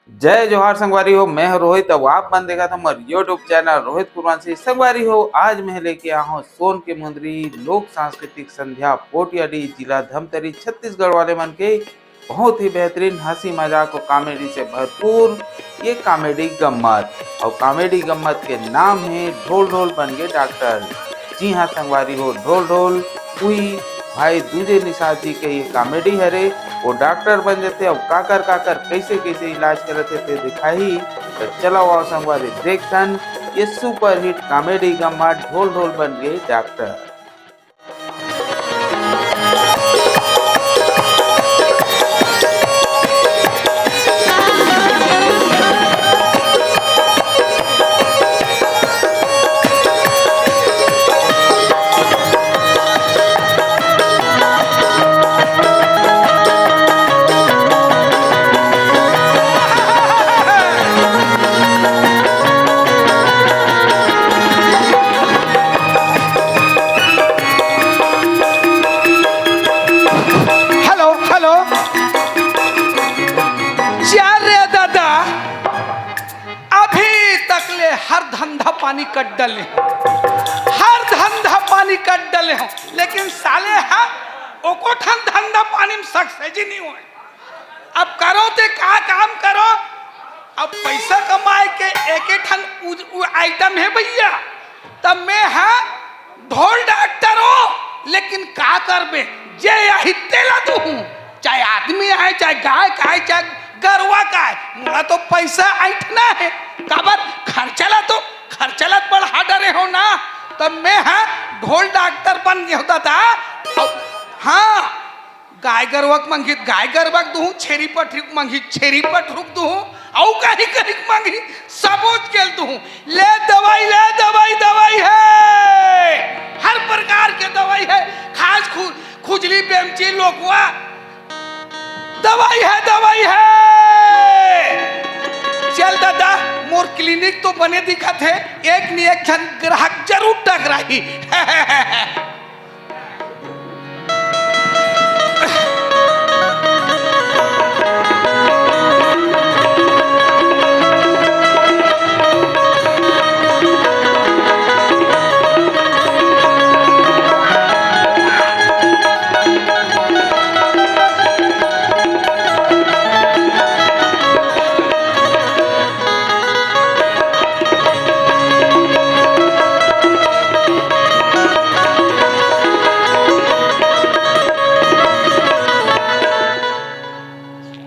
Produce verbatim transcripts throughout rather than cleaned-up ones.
जय जोहार संगवारी हो, मैं हूं रोहित। अब आप मन देखत हव हमर YouTube चैनल रोहित कुरवांशी। संगवारी हो, आज मैं लेके आया हूं सोन के मुंदरी लोक सांस्कृतिक संध्या पोटियाडी, जिला धमतरी, छत्तीसगढ़ वाले मन के बहुत ही बेहतरीन हंसी मजाक और कॉमेडी से भरपूर ये कॉमेडी गम्मत। और कॉमेडी गम्मत के नाम है ढोल ढोल बन गए डॉक्टर। जी हाँ संगवारी हो, ढोल ढोल उही भाई दूजे निषाद जी के ये कॉमेडी हरे। वो डॉक्टर बन जाते, अब काकर काकर कैसे कैसे इलाज करत हे ते दिखाही। तो चलो आओ संगवारी देखथन ये सुपरहिट कॉमेडी गम्मत ढोल ढोल बन गए डॉक्टर। Hello, hello. जा रे दादा, अभी तक ले हर धंधा पानी कट डले, हर धंधा पानी कट डले हो, लेकिन साले हा एको ठन धंधा पानी में सक्सेस ही नहीं होय। अब करो ते का काम करो, अब पैसा कमाए के एक ठन उ, उ आइटम है भैया, तब मैं हा ढोल डॉक्टर हो, लेकिन का करबे, जे आही तेला दूहूं, चाहे आदमी आए, चाहे गाय का आए, चाहे गरवा का आए, मोला तो पैसा ऐंठना है। काबर खर्चा ला तो, खर्चा ला बढ़ा डरे हो ना, तब मैं हा ढोल डॉक्टर बन गए होता था। अब हाँ, गाय गरवा के मंगही त गाय गरवा के दूहूं, छेरी पठरू के मंगही त छेरी पठरू के दूहूं, अउ कहीं कहीं के मंगही सबोच के ल दूहूं। ले दवाई, ले दवाई, दवाई है, हर प्रकार के दवाई है, खांस खु-, खुजली, बेमची, लोकवा, दवाई है, दवाई है। चल दादा, मोर क्लिनिक तो बने दिखत है, एक न एक झन ग्राहक जरूर टकराही।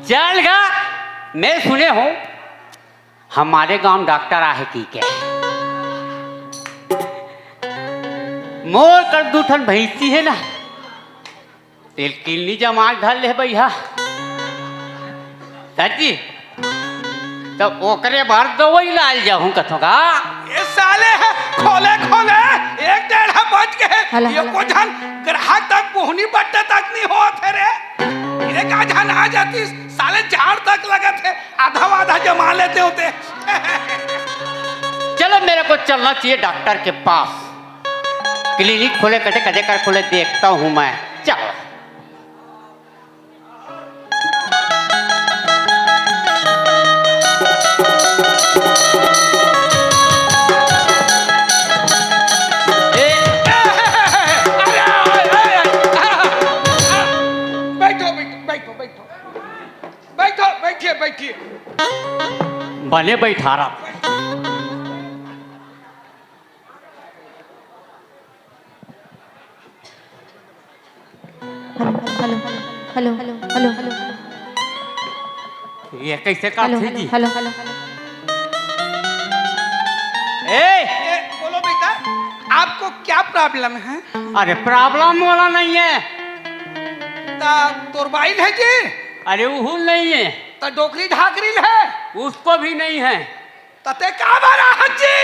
चल गा, मैं सुने हूं हमारे गांव डॉक्टर आहे कहिके। मोर कर दू ठन भैंसी है ना, तेल किन्नी जमा के धर ले भैया। सर जी, त ओकरे बर दवई लाय ल जाहूं कथों का? ये साले ह, खोले, खोले, एक डेढ़ बज गे हे। हला, ये हला। को झन ग्राहक तक, मोहनी बट्टा तक नहीं होत हे रे। एक आध झन आ जातिस, साले जाड़ तक लगत हे, आधा आधा जमा लेते होते। चलो, मेरे को चलना चाहिए डॉक्टर के पास। क्लिनिक खोले कटे, कटे कर खोले, देखता हूं मैं। चलो। ए, अरे, अरे, अरे, अरे, बैठो, बैठो, बैठो, बैठो। बैठो, बैठिए, बैठिए। बने बैठारा। Hello, hello, hello, hello, hello, hello. ये कैसे हेलो, काटथे हेलो, जी? Hello, hello, hello. ए! ए, बोलो बेटा, आपको क्या प्रॉब्लम है? अरे, प्रॉब्लम वाला नहीं है। ता तोर बाइल है जी? अरे, उहू नहीं है। ता डोकरी ढाकरी है? उसको भी नहीं है। ता ते का बरा है जी?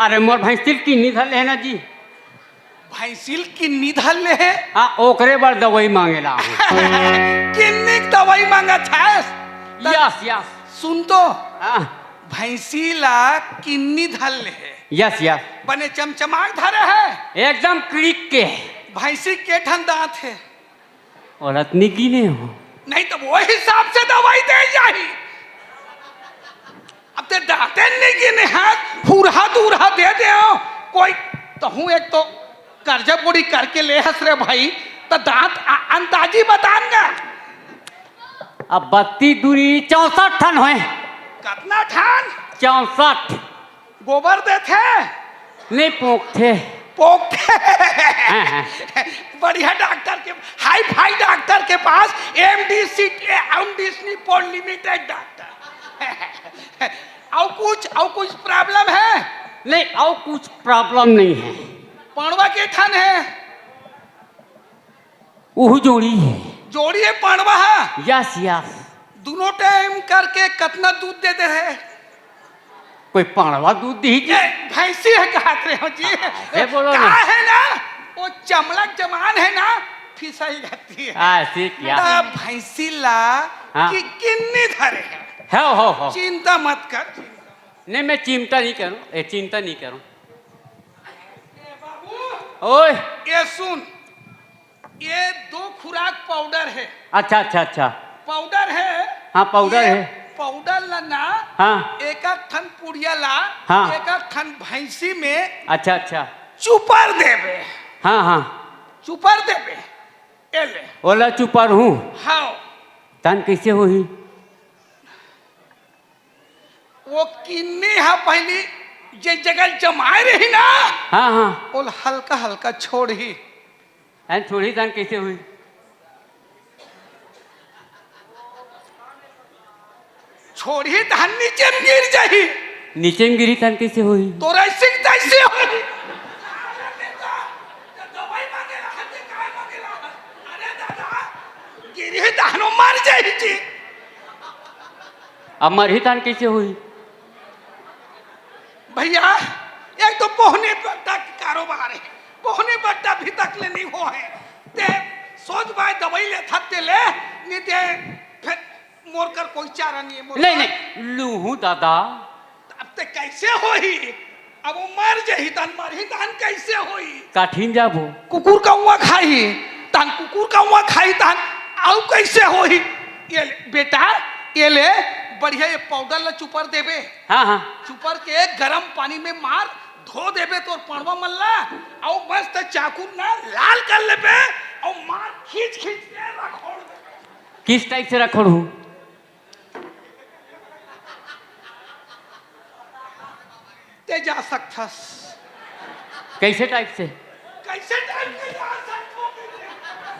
अरे, मोर भैंसिल किन्नी धर ले है ना जी। भैंसिल किन्नी धर ले हे? हाँ, ओकरे बर दवाई मांगे ला हूँ। किन्नी के दवाई मांगत हस? त यस, यस। सुन तो। हाँ। भैंसी ला किन्नी धर ले हे। Yes, yes. बने चमचमाए धरे हे। एकदम क्लिक के। भैंसी के ठन दांत हे? औरत नहीं गिने हो। नहीं तो वो हिसाब से दवाई दे जाही। दांते नहीं गिने हस, हुरहा दुरहा दे दे। कोई तहूं एक तो कर्जा बोड़ी करके ले हस रे भाई, त दांत आ-, अंदाजी बतान गा। अब बत्ती दूरी चौसठ ठन होय। कतना ठन? चौसठ। गोबर देथे? नहीं, पोंकथे। पोंकथे। हाँ, हाँ। बढ़िया डॉक्टर के, हाई फाई डॉक्टर के पास, एमडीसी, एमडीसी पोल लिमिटेड डॉक्टर। अउ कुछ, अउ कुछ प्रॉब्लम है? नहीं, अउ कुछ प्रॉब्लम नहीं है। पड़वा के ठन है? उहू जोड़ी है। जोड़ी है पड़वा है? Yes, yes. दोनों टाइम करके कितना दूध दे दे है? कोई पड़वा दूध दी जी? ये भैंसी है, कहत रहे हो जी। ऐसे बोलो का ना। है ना, वो चमड़क जमान है ना, फिसल जाती है। ऐसे क्या? ना भैंसी ला हाँ। कि किन्नी धरे है। हो, हो, हो। चिंता मत कर। नहीं, मैं चिंता नहीं करूं, ए, चिंता नहीं करूं। ए बाबू, ओए। ये सुन, ये दो खुराक पाउडर है। अच्छा, अच्छा, अच्छा। पाउडर है। हाँ, पाउडर ये है। पाउडर ला ना, हाँ। एक आध ठन पुड़िया ला, हाँ। एक आध ठन भैंसी में अच्छा, अच्छा। चुपर देबे। हाँ, हाँ। चुपर देबे। ए ले। ओला चुपर हूँ। हाँ। तहन कैसे होही? वो किन्नी हा पहली जे जगह जमाए रही ना, हाँ, हाँ। ओला हल्का हल्का छोड़ही। हैं, छोड़ही तहन कैसे होही? छोड़ही तहन नीचे में गिर जाही। नीचे में गिरी तहन कैसे होही? तो ऐसे की तैसे होही। दवाई मांगे ला, हत्या काय मांगे ला? अरे दादा, गिरी तहन मर जाही जी। अब मरही तहन कैसे होही? भैया, एक तो पोहनी बट्टा के कारोबार है, पोहनी बट्टा अभी तक ले नहीं हो है। ते सोच भाई दवाई ले थक ते ले, नहीं ते फिर मोर कर कोई चारा नहीं है, मोर नहीं, कर। नहीं, लूहू दादा। अब ते कैसे होही? अब वो मर जाही तहन, मरही तहन कैसे होही? काठिन जाबो। कुकुर कौवा खाही, तहन कुकुर कौवा खाही, तहन अउ कैसे होही? ये ले, बेटा, ये ले, बढ़िया ये पाउडर ला चुपर देबे। हाँ, हाँ। चुपर के गरम पानी में मार, धो देबे तोर पड़वा मन ला, अउ मस्त चाकू ना लाल कर लेबे, अउ मार खींच खींच के रखोड़ देबे। किस टाइप से रखोड़ हूँ? ते जा सकथस। कैसे टाइप से? कैसे टाइप से जा सकथो?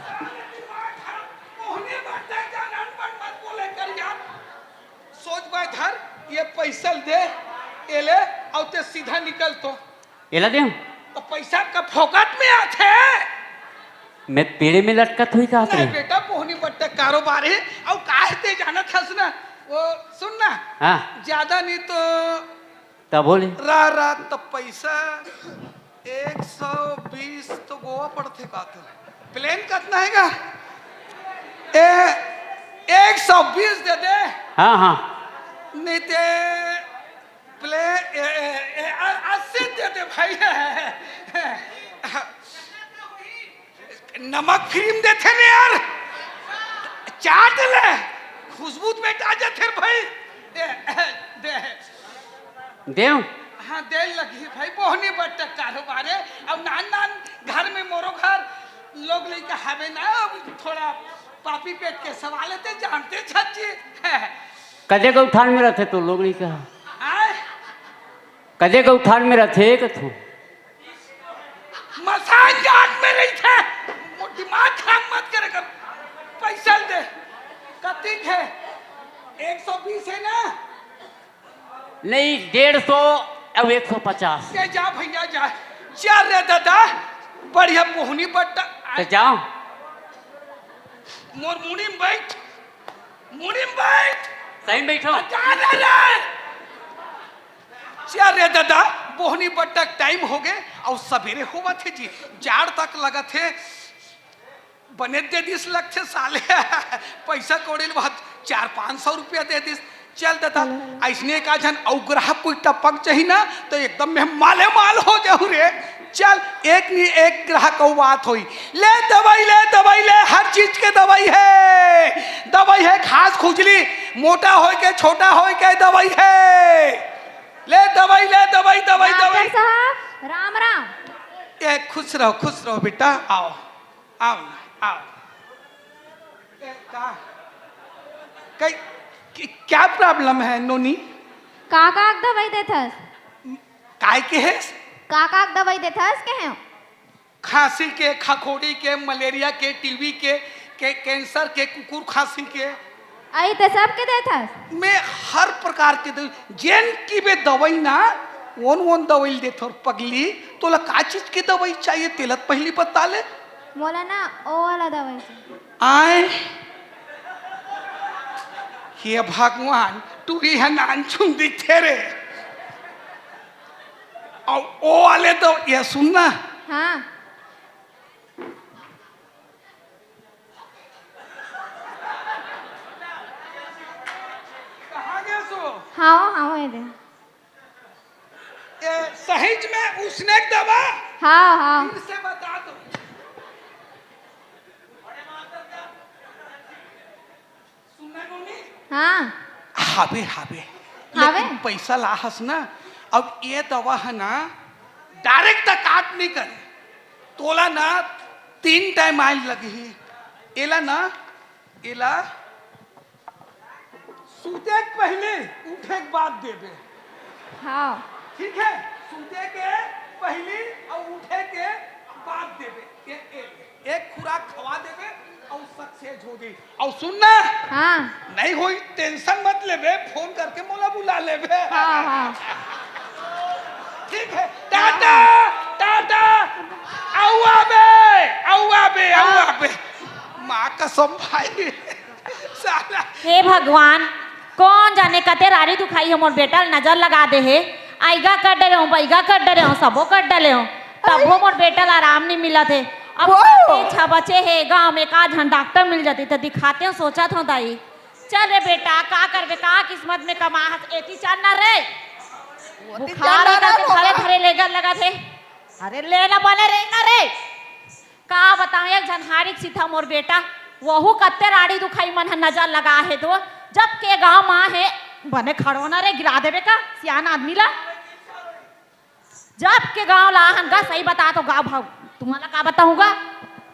साले दिमाग खराब, मोहनी बात है, जान अनपढ़ मत बोले कर यार। सोच भाई धर, ये पैसा दे, ये ले, अउ ते सीधा निकल तो। एला देहूं? तो पैसा का फोकट में आथे? मैं पेड़े में लटकत हुई का नहीं रे? बेटा, पोहनी बट्टा कारोबार है, अउ काहे ते जानत हस ना, वो सुन ना, हाँ। ज्यादा नहीं तो तब बोले। रा, रा, तो पैसा एक सौ बीस तो गोवा पड़थे का तो। प्लेन कितना है का? ए, एक सौ बीस दे दे। हाँ, हाँ। नहीं ते प्ले-, ए, ए, ए, अ-, अस्सी दे दे भाई। नमक फ्री में देथे ने यार, चाट ले, खुशबू तो बेटा जाथे भाई। दे, दे। देव? हाँ, दे लगी भाई, बोहनी बट्टा कारोबार है। अब नान नान घर में मोरो घर लोग लइका हवे ना, अब थोड़ा पापी पेट के सवाल है, ते जानते छज्जी। कदे गौठान में रथे तो लोग नहीं कहा। आय? कदे गौठान में रथे कथू। मसान जात में रहिथे। वो दिमाग खराब मत करे कर। पैसा दे। कतिक है? एक सौ बीस है ना? नहीं, डेढ़ सौ अउ एक सौ पचास। ये जा भैया जा। जा रे दादा, बढ़िया बोहनी बट्टा। तो जाओ। मोर मुड़ी में बैठ। मुड़ी में बैठ। सही में बैठो। जा रे रे। जा रे दादा, बोहनी बट्टा टाइम हो गए अउ सबेरे होवत हे जी, जाड़ तक लगत हे। बने दे दिस लगथे साले। पैसा कौड़ी ल बहुत चार पाँच सौ रुपया दे दिस। चल दादा, अइसने एक आध झन अउ ग्राहक कोई टपक जाही ना, तो एकदम में माले माल हो जाहू रे। चल, एक नी एक ग्राहक अउ बात होई। ले दवाई, ले दवाई, ले, हर चीज के दवाई है। दवाई है खास खुजली, मोटा होय के, छोटा होय के दवाई है। ले दवाई, ले दवाई, दवाई, डॉक्टर दवाई। साहब, राम राम। ए, खुश रहो, खुश रहो बेटा, आओ, आओ ना, आओ। ए, का, कई, कि-, क्या problem है नोनी? का का दवाई देथस? काय के है? का का दवाई देथस के हैं? खांसी के, खखोड़ी के, मलेरिया के, टीबी के, के, कैंसर के, कुकुर खांसी के। आई ते सब के देथस? मैं हर प्रकार के दवाई, जेन की बे दवाई ना, ओन ओन दवाई देथों पगली। तोला का चीज के दवाई चाहिए, तेला त पहली बता ले। मोला ना ओ वाला दवाई चाहिए। आय, हे भगवान, टूरी ह नानचुन दिखथे रे। अउ ओ वाले तो, ये सुन ना। हाँ। कहाँ गए सो? हाँ, हाँ, ये दे। ए, सहिच में उसने दवा? हाँ, हाँ। फिर से बता दो। सुनना नोनी? हाँ। हावे, हावे। हावे? लेकिन पैसा लाहस ना, अब ये दवा है ना, direct त काट नहीं करे। तोला ना तीन time आए लगही। एला ना, एला सूते के पहले, उठे के बाद देबे। हाँ। ठीक है, सूते के पहली और उठे के बाद देबे। ए, ए, एक खुराक खवा देबे और success हो गई। और सुन ना, हाँ। नहीं होई, tension मत लेबे, phone करके मोला बुला लेबे। हाँ, हाँ। ठीक है, टाटा, टाटा, अउआ बे, अउआ बे, हाँ। अउआ बे। माँ कसम भाई। साला। हे भगवान, कौन जाने कते राड़ी दुखाई हे, मोर बेटा ल नजर लगा दे हे। आइगा कर डरे हूँ, बैगा कर डरे हूँ, सबो कर डरे हूँ, तभो मोर बेटा ल आराम नहीं मिलत हे। अब वो। कते छा बचे हे गाँव में, का झन डॉक्टर मिल जाती त दिखाते हूँ, सोचत हूँ दाई। चल रे बेटा, का करबे, का किस्मत में कमा हस, एती चल ना रे। वो ती बुखार चल ना होता रे ते धरे बाबा। धरे लेगर लगत हे। अरे ले ना बने रे ना रे। का बताऊं, एक झन हारिक सीधा मोर बेटा, वहू कत्ते राड़ी दुखाई मन ह नजर लगा हे तो, जब के गांव म हे, बने खड़ो ना रे, गिरा देबे का, सियान आदमी ला। जब के गांव ला हन गा, सही बता तो गा भाऊ, तुम्हारा का बताऊं गा,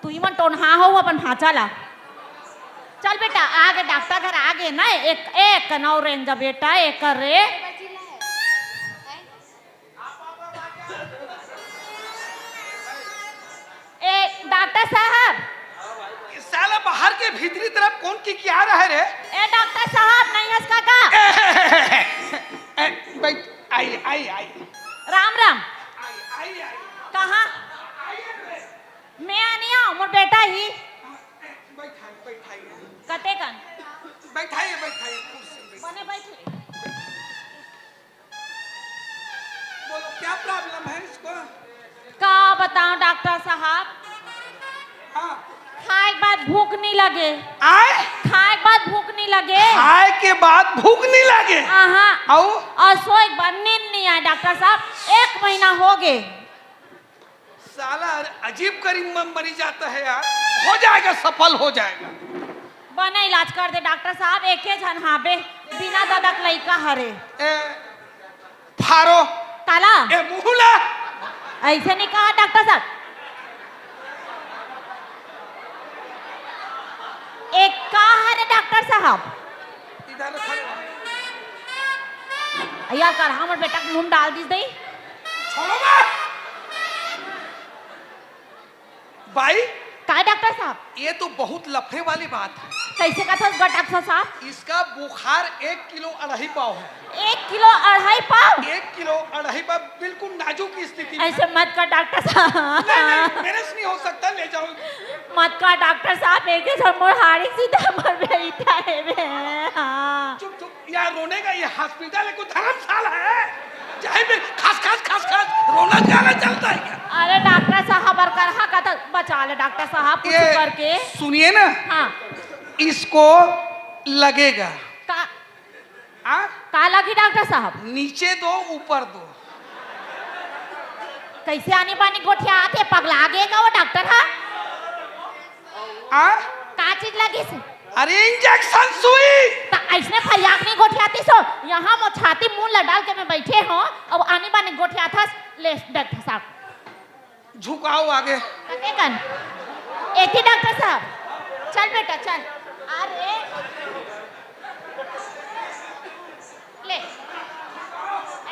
तू ही मन टोनहा हो अपन भांचा ला। चल बेटा, आगे डॉक्टर घर आगे ना, एक, एक नौ रेंज बेटा, एक रे। ए, डॉक्टर साहब। साला बाहर के भीतरी तरफ कौन किकिया रहा है रे? ए, डॉक्टर साहब, नहीं हस का का? ए, ए, ए, बैठ, आई, आई, आई। राम, राम। आई, आई, आई। कहाँ? आई रे। मैं आ नहीं आऊँ, मोर बेटा ही। बैठाई, बैठाई। कते कन? बैठाई, बैठाई, कुर्सी पे। बने बैठ ले। बोलो, क्या problem है इसको? का बताऊं डॉक्टर साहब, हाँ। खाए के बाद भूख नहीं लगे। आए? खाए के बाद भूख नहीं लगे। खाए के बाद भूख नहीं लगे? आहा। अउ? अउ सोए के बाद नींद नहीं आए डॉक्टर साहब, एक महीना हो गए। साला अजीब करीब म-, मरी जाता है यार। हो जाएगा, सफल हो जाएगा। बने इलाज कर दे डॉक्टर साहब, एके झन हाबे, बिना ददा के लइका हरे। ए, फारो। काला? ए, मुहुला। ऐसे नहीं कहा डॉक्टर साहब। एक का हरे डॉक्टर साहब? इधर खड़े हो। यार, कर हमर बेटा के मुंह डाल दीस दई। छोड़ो बे। भाई, का डॉक्टर साहब? ये तो बहुत लफड़े वाली बात है। कैसे कथस गा डॉक्टर साहब? इसका बुखार एक किलो अढ़ाई पाव है। एक किलो अढ़ाई पाव? एक किलो अढ़ाई पाव, बिल्कुल नाजुक स्थिति में। ऐसे मत कर डॉक्टर साहब। नहीं, नहीं, manage नहीं हो सकता, ले जाओ। मत कर डॉक्टर साहब, एक ही मोर हारी सीधा मर गई था, हे बे। हाँ। चुप, चुप। यार, रोने का ये hospital है, कोई धर्मशाला है? जहाँ पे खस, खस, खस, खस रोना गाना चलता है क्या? अरे डॉक्टर साहब, अर कर हा कथा बचा ले डॉक्टर साहब, कुछ ये करके। सुनिए ना, हाँ। इसको लगेगा। का, हाँ? का लगी डॉक्टर साहब? नीचे दो, ऊपर दो। कैसे आनी बानी गोठिया आथे, पगला गे का वो डॉक्टर हा? हाँ? का चीज लगिस? अरे injection सुई। त ऐसने फरियाक नहीं गोठियाती सो, यहाँ मो छाती मुंह ला डाल के मैं बैठे हूँ। ले, डॉक्टर साहब। झुकाओ आगे। कते कन? एती डॉक्टर साहब। चल बेटा, चल। अरे। ले।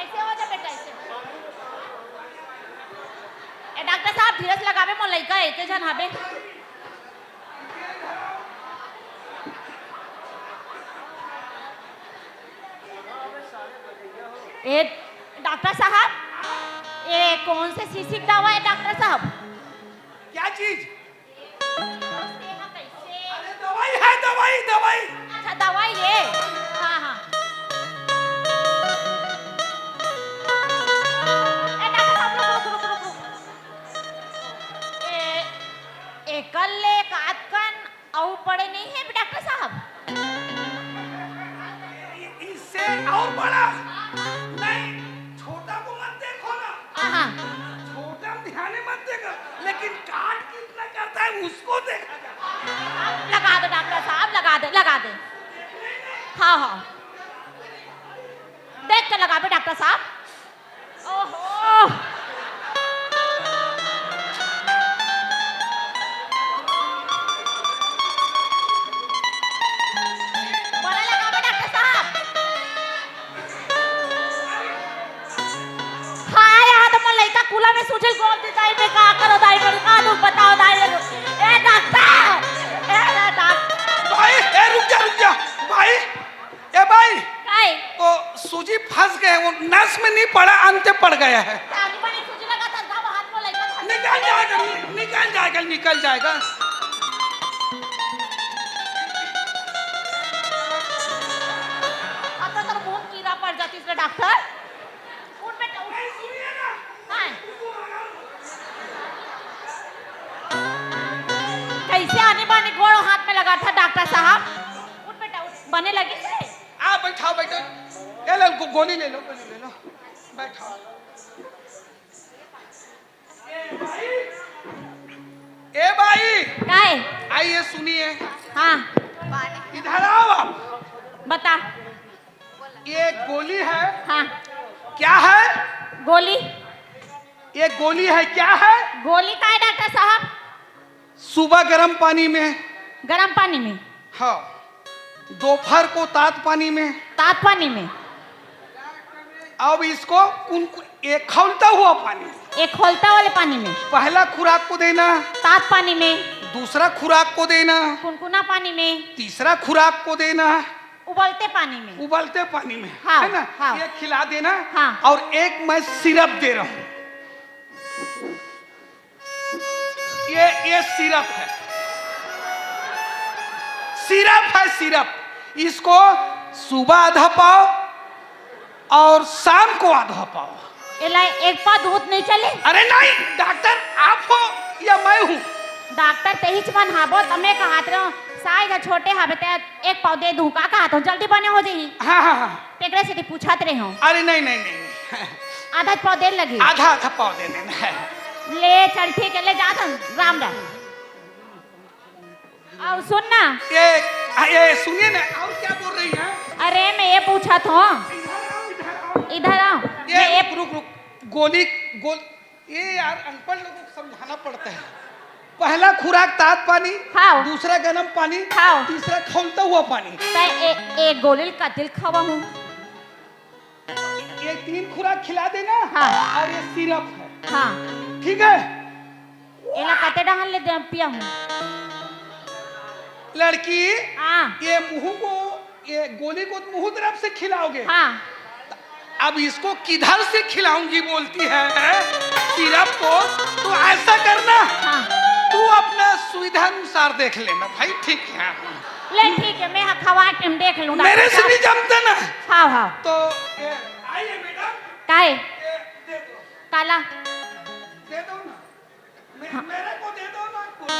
ऐसे हो जा बेटा, ऐसे। ए, डॉक्टर साहब, धीरज लगावे, मोर लइका एके झन हवे। ए, डॉक्टर साहब, ये कौन से शीशी की दवा है डॉक्टर साहब? क्या चीज? अरे दवाई है, दवाई, दवाई। अच्छा, दवाई है। हाँ, हाँ। ए, डॉक्टर साहब, रुक, रुक, रुक, रुक, रुक। ए, एकर ले कातकन अउ बड़े नहीं है डॉक्टर साहब? इ-, इससे और बड़ा? नहीं, छोटा को मत देखो ना। हाँ, हाँ। छोटा में ध्यान मत देगा, लेकिन काट कितना करता है उसको देखा जाता है। लगा दे डॉक्टर साहब, लगा दे, लगा दे। हाँ, हाँ। देख के लगाबे डॉक्टर साहब। ओहो। बड़ा लगाबे डॉक्टर साहब। हाँ, यहाँ तो मोर लइका कूला में सूजल गोल दे दाई, मैं का करो दाई, मैं का दुख बताओ दाई, ए डॉक्टर, ए डॉक्टर। भाई, ए रुक जा, रुक जा। भाई, ए भाई, काय? वो सूजी फंस गए, वो नस में नहीं पड़ा, अंत पड़ गया है। तानी पानी सूजी लगा था, जाओ हाथ में लेकर। निकल जाएगा, नि-, निकल जाएगा, निकल जाएगा। अब तो तेरे मुंह कीड़ा पड़ जाती इसमें डॉक्टर। उठ बेटा, उठ। हाँ। कैसे आनी बानी गोड़ हाथ में लगा था डॉक्टर साहब? उठ बेटा, उठ। बने लगी से? आ, बैठाओ, बैठो। ए, ले, गो-, गोली ले लो, गोली ले लो। बैठाओ। ए भाई, काय? आइए, सुनिए। हाँ। इधर आओ आप। बता। ये गोली है। हाँ। क्या है? गोली। ये गोली है, क्या है? गोली का है डॉक्टर साहब? सुबह गर्म पानी में। गर्म पानी में। हाँ। दोपहर को तात पानी में। तात पानी में। अब इसको कुन-, कुन-, एक खौलता हुआ पानी। एक खौलता वाले पानी में। पहला खुराक को देना। तात पानी में। दूसरा खुराक को देना। कुनकुना पानी में। तीसरा खुराक को देना। उबलते पानी में। उबलते पानी में, हाँ, है ना? हाँ। ये खिला देना। हाँ। और एक मैं सिरप दे रहा हूँ। ये, ये सिरप है, सिरप है, सिरप। इसको सुबह आधा पाव और शाम को आधा पाव। एला एक पाव दूध नहीं चले? अरे नहीं, डॉक्टर आप हो या मैं हूँ? डॉक्टर तेहिच मन हाबो, त मैं कहत रहूं, साइज ह छोटे हाबे, ते एक पाव दे दूं, का कहत हो? जल्दी बने हो जाही। हाँ, हाँ, हाँ। तेकरे सेती पूछत रहे हो। अरे नहीं, नहीं, नहीं, नहीं। आधा पाव देर लगी। आधा, आधा पाव दे देना है। ले चल, ठीक है, ले जात हन, राम राम। और सुन ना। ये, ये सुनिए ना, और क्या बोल रही है? अरे मैं ये पूछत हूँ। इधर आओ, इधर आओ। इधर आओ। ये मैं ये रुक, रुक, रुक। गोली, गोल-, ये यार अनपढ़ लोगों को समझाना पड़ता है। पहला खुराक तात पानी, हाँ। दूसरा गरम पानी, हाँ। तीसरा खौलता हुआ पानी। त ए, ए गोली ल कतिल खवा हूँ। ये तीन खुराक खिला देना। हाँ। और ये सिरप है। हाँ। ठीक है। एला कते डहन ले दे, पिया हूँ। लड़की, हाँ। ये मुंह को, ये गोली को मुंह तरफ से खिलाओगे। हाँ। अब इसको किधर से खिलाऊंगी बोलती है सिरप को? तो ऐसा करना, हाँ। तू अपना सुविधा अनुसार देख लेना भाई, ठीक है? ले ठीक है, मैं हा खवा के हम देख लूँ मेरे डॉक्टर से साहब। नहीं जमते ना। हाँ, हाँ। तो ये, आइए मैडम। काहे? ये दे दो। काला? दे दो ना। मे-, हाँ। मेरे को दे दो ना, को-,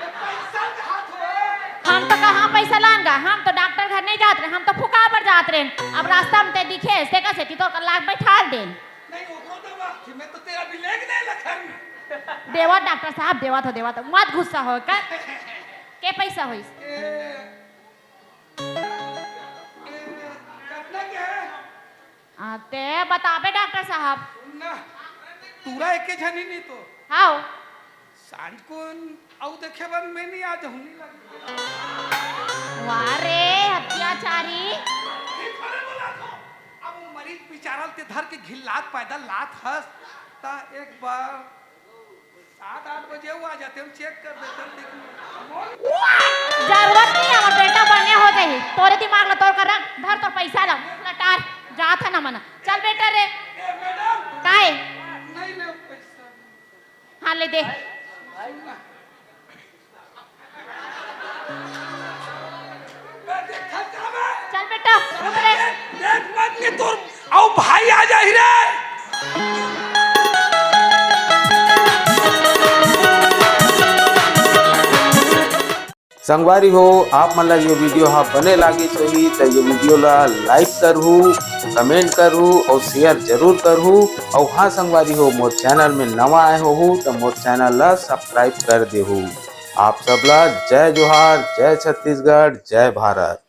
ये पैसा का हाथ हो। हम तो कहाँ पैसा लान गा, हम तो डॉक्टर घर नहीं जात रहे, हम तो फुका बर जात रहे। अब रास्ता में ते दिखे, से का सेती तो लाग बैठाल दे। नहीं, ओकरो देवा, कि मैं तो तेरा भी लेके नहीं लखन। देवा डॉक्टर साहब, देवा तो देवा तो, मत गुस्सा हो कर। के पैसा होइस? ए, ए, कितना के है? आ, ते बताबे डॉक्टर साहब। सुन ना, टूरा एके झन ही नहीं तो। हाव। सांझ कुन अउ देखे बर मैं नहीं आ जाऊँ, नहीं लगे। वाह रे, अत्याचारी। नहीं, थोड़े बोला तो। अब वो मरीज बिचारा ल ते धर के घिल्लात पैदल लात हस, ता एक बार सात आठ बजे वो आ जाते, हम चेक कर देते, लेकिन जरूरत नहीं है, हमर बेटा बने हो जाही। तोरे दिमाग ला तोर कर रख, धर तोर पैसा ला, लटार, जात है ना मना। चल बेटा रे। ए, मैडम। काय? नहीं ले पैसा। हाँ, ले दे। चल बेटा, रुक रे। देख मत के तोर अउ भाई आ जाही रे। संगवारी हो, आप मन ला ये वीडियो हा बने लागिस होही त ये वीडियो ला like करहू, comment करहू अउ share जरूर करहू। अउ हाँ संगवारी हो, मोर channel में नवा आए होहू त मोर channel ला subscribe कर देहू। आप सब ला जय जोहार, जय छत्तीसगढ़, जय भारत।